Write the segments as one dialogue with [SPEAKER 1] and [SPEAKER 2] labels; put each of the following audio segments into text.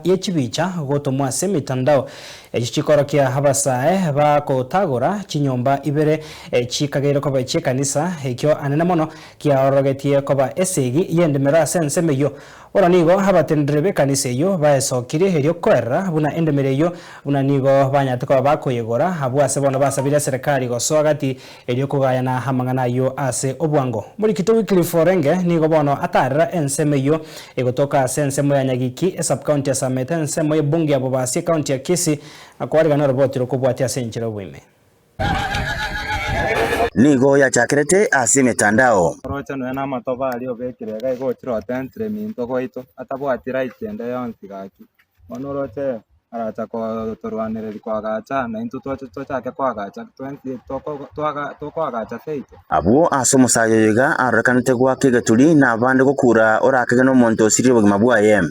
[SPEAKER 1] ye chibicha gotomwa ase emetandao echio chikorokia abasae bagotagora chinyomba ibere chikageire koba echi'ekanisa, ekio anene mono kiaororogetie koba esegi y'endemero ase ensemo eyio. Bono nigo abateneneri b'ekanisa eyio baesokirie erio koerera buna endemero eyio buna nigo banyarete koba bakoyegora abwo ase bono basabire eserekari gosoa gati erio kogayana amang'ana ayio ase obwango. Omorikito Wycliffe Orenge nigo bono atarera ensemo eyio egotoka ase ensemo ya Nyagiki, esub-county ya Sameta, ensemo y'ebunge ya Bobasi, ecounty ya Kisii, na koarigania oroboti rokobwatia ase enchera y'oboime.
[SPEAKER 2] Nigo yachakerete ase emetandao.
[SPEAKER 3] Oroche nonya namatoba aria obekire iga igo ochire otentire minto gwaito, atabwati right ende yonsi gaki. Bono oroche aracha kotorwanereria koagacha naintwe toche tochake koagacha twensi toko twaga tokoagacha seito.
[SPEAKER 2] Abwo ase omosacha oyo iga arorekanete goaka egeturi, na abande gokura orakegene omonto osiririe obogima bwaye.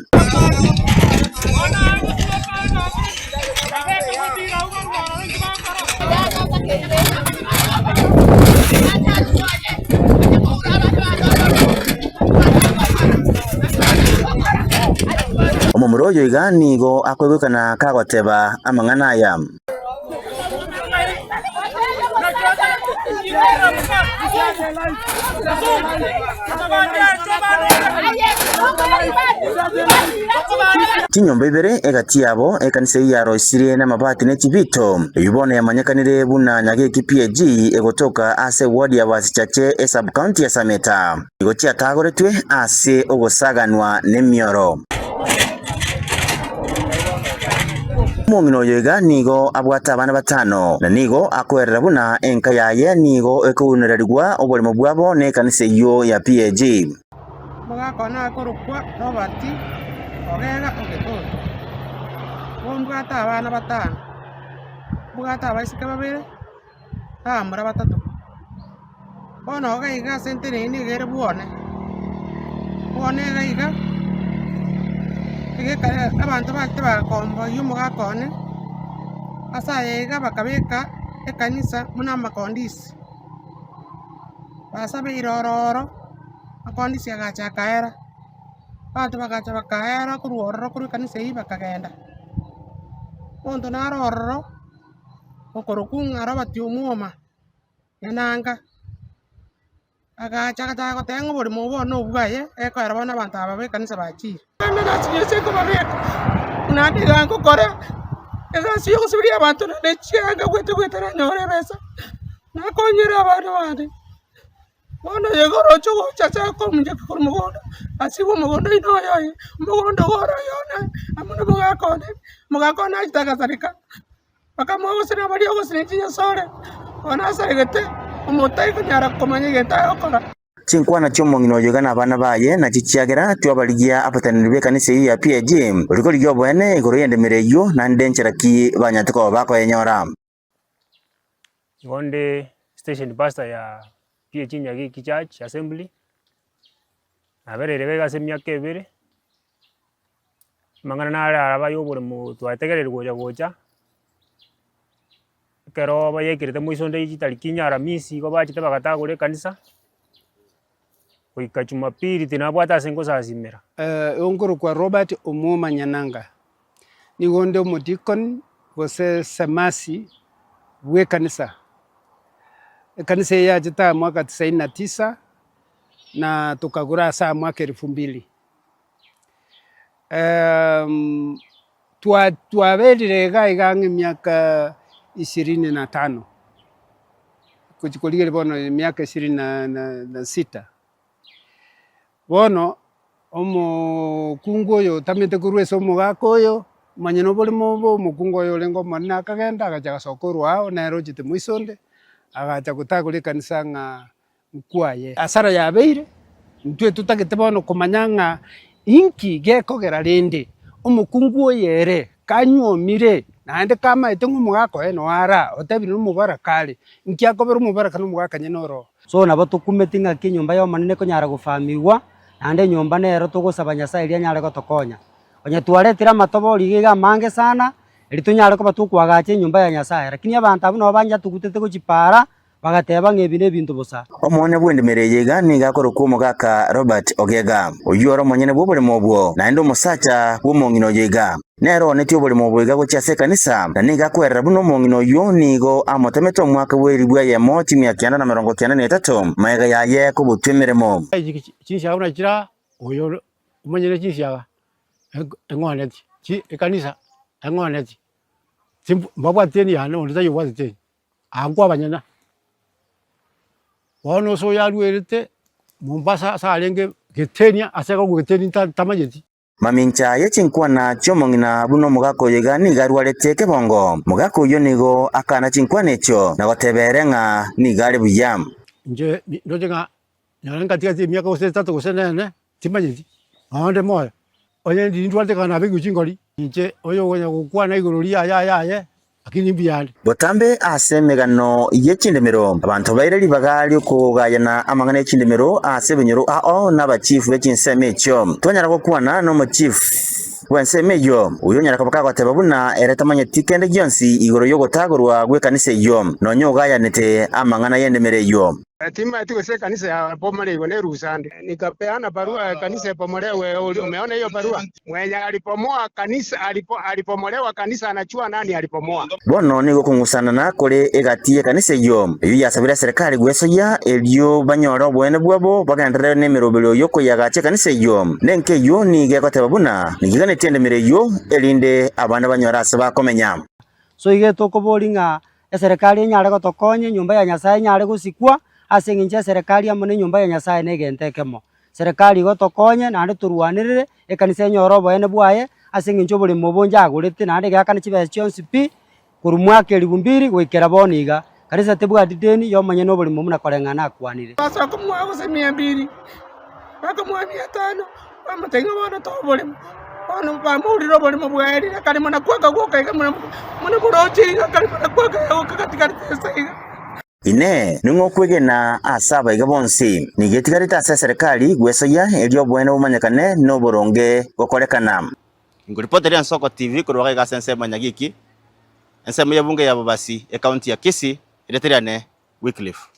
[SPEAKER 2] Omomura oyo iga nigo akoigwekana kagoteba amang'ana aya. Chinyomba ibere egati yabo ekanisa eyio yaroisirie namabati ne chibito, eyio bono yamanyekanire buna Nyageki PAG egotoka ase eward ya Basichache esub-county ya Sameta. Nigo chiatagoretwe ase ogosaganwa nemioro. Omong'ina oyo iga nigo abwate abana batano, na nigo akoerera buna enka yaye nigo ekounererigwa oboremo bwabo nekanisa eyio ya PAG.
[SPEAKER 4] Omogaka one akorokwa Robert Ogega Ogetoto, nigo mbwate abana batano, mbwate abaiseke babere, na abamura batato. Bono iga iga ase nteneine nigo ere bwone, bwone iga iga, egekare abanto bachete bagakomboyia omogaka one, ase aye iga bakabeka ekanisa buna amakondisi. Basabeire ororo, akondisi agacha akaera, abanto bagacha bakaera korwa ororo korwa ekanisa eyio bakagenda. Omonto naro ororo, okorokwa ng'a Robert Omwoma, Nyananga, agacha agachaka goteba ng'a oboremo obo bono nobwaye, ekoera bono abanto aba ba ekanisa bachire. Naende egasi gese nkobabeka, naende iga ngokora egasi ya ogosiberia abanto naende chianga goeta goeta nanyore ebesa, nakonyere abana bane. Bono oyo iga oroche ogocha ase akominyoka korwa mogondo, asibwe omogondo oino oyo oye, omogondo iga ore oyo one, amo na omogaka one, omogaka one achete agasareka, bakamoa gose nabaria ogosira chinyasore, bono asaregete, omonto tari konyara komanya egento agokora.
[SPEAKER 2] Chinkwana chi'omong'ina oyo iga nabana baye, nachio chiagera twabarigia abateneneri b'ekanisa eyio ya PAG, oria korigia oboene igoro y'endemero eyio, naende nchera ki banyarete koba bakoyenyora.
[SPEAKER 5] Igo nde station pastor ya PAG Nyagiki Church Assembly, nabereire iga iga ase emiaka ebere, amang'ana nare araba ya oboremo twategereire gocha gocha. Ekero bayekerete moiso onde chitariki inye aramisi igo bachete bagatagora ekanisa, goika jumapili tinabwate ase nkosasimera.
[SPEAKER 6] Oyo nkorokwa Robert Omwoma Nyananga, nigo onde omodikoni gose semasi bw'ekanisa. Ekanisa eye yachete aa mwaka tisaini na tisa, na tokagora ase aa mwaka elfu mbili. Twa twaberire iga iga ang'e emiaka ishirini na tano, gochia korigereria bono emiaka ishirini na na na sita. Bono, omokungu oyo otamete korwa ase omogaka oyo, omanye na oborimo obo, omokungu oyo orenge omonene akagenda agacha agasoka orwa ao, nere ochete moiso onde, agacha gotagora ekanisa ng'a nkwaye. Asara yabeire, intwe totagete bono komanya ng'a inki gekogera rende omokungu oyo ere kanyuomire naende kamaete ng'a omogaka oye noo ara otebire nomobaraka are, inki akobera omobaraka na omogaka nyene oro oo?
[SPEAKER 7] So nabo tokumeti ng'aki enyomba y'Omonene ekonyara gofamigwa, naende enyomba nero togosaba Nyasaye erio anyare gotokonya. Onye twaretire amatobori iga iga amange sana, erio tonyare koba tokoagacha enyomba ya Nyasaye, lakini abanto abwo nabo bancha togutete gochia paara. Bagateba ng'a ebi nebinto bosa.
[SPEAKER 2] Omoonia bw'endemero eye iga nigo akorokwa omogaka Robert Ogega, oyio ore omonyene bw'oboremo obwo, naende omosacha bw'omong'ina oyo iga. Nere oonetie oboremo obo iga gochia ase ekanisa, na nigo akwerera buna omong'ina oyio nigo amotemete omwaka bw'eribu eyemo chimia kianda na merongo kianda na etato, magega yaye kobutwa emeremo.
[SPEAKER 8] Chinsiaga buna chiraa, oyo omonyene chinsiaga eng'onetie, ekanisa eng'onetie, mbabwati eni yane onde taiyo obwatete eni. Aa nkwabanyene. Bono ase oyo arwerete Mombasa ase arenge Getenia ase agwo Getenia ntamanyeti.
[SPEAKER 2] Mamincha ye chinkwana chi'omong'ina buna omogaka oyo iga nigo arwarete ekebongo. Mogaka oyio nigo akana chinkwana echio na goteba ere ng'a nigo are buya.
[SPEAKER 8] Inche ndoche ng'a nonye ngatigatie emiaka gose etato gose nene, timanyeti, nonya onde moyo. Onye ndiri ndwarete ekero nabekirwe chingori, inche oyo okonya gokwana igoro riaye aye aye, lakini mbuya ande.
[SPEAKER 2] Botambe ase emegano ye chindemero, abanto baire ribaga ri'okogayana amang'ana e chindemero ase ebinyoro ao n'abachifu be chinsemo echio. Twanyara gokwana nomochifu bw'ensemo eyio, oyio onyara koba kagoteba buna ere tamanyeti kende gionsi igoro y'ogotagorwa gw'ekanisa eyio, nonya ogayanete amang'ana y'endemero eyio.
[SPEAKER 4] Timaeti gose ekanisa yabomoreirwe nerusa nde. Nikapeana barua ekanisa ebomorewe. Umeona hiyo barua? Mwenye alibomoa kanisa alipo alibomolewa kanisa anachua nani alibomoa.
[SPEAKER 2] Bono nigo okong'usanana kore egati y'ekanisa eyio, eyio yasabire eserekari gwesoyia, erio banyore oboene bwabo bagenderere nemeroberio y'okoyagacha ekanisa eyio. Nenka eyio nigo egoteba buna nigiganetie endemero eyio, erinde abande banyore ase bakomenya.
[SPEAKER 7] So iga tokoboria ng'a Eserekari enyare gotokonya, enyomba ya Nyasaye enyare gosikwa, ase eng'encho eserekari amo na enyomba ya Nyasaye na egento ekemo. Serekari igo tokonye naende torwanerere, ekanisa enyore oboene bwaye, ase eng'encho oboremo obo nchagorete naende egeakana chibesa chionsi pi, korwa mwaka elifu mbili goikera bono iga. Kanisa tebwati deni ya omonyene oboremo buna koreng'ana nakwanire.
[SPEAKER 4] Basoa komoa gose mia mbili, bakamoa mia tano, bamotebia ng'a bono toa oboremo. Bono bamourire oboremo bwaerire akarema na kwaka gwoka iga buna buna moroche iga akarema na kwaka iga goka gatigarete ense iga.
[SPEAKER 2] Inee! Ning'o okwegena ase abaiga bonsi? Nigo etigarete ase eserekari gwesoyia erio oboene bomanyekane na oboronge gokorekana.
[SPEAKER 9] Ngoripoteria Ensoko TV korwa iga ase ensemo ya Nyagiki, ensemo y'ebunge ya Bobasi, ekaunti ya Kisii, erieta riane Wycliffe.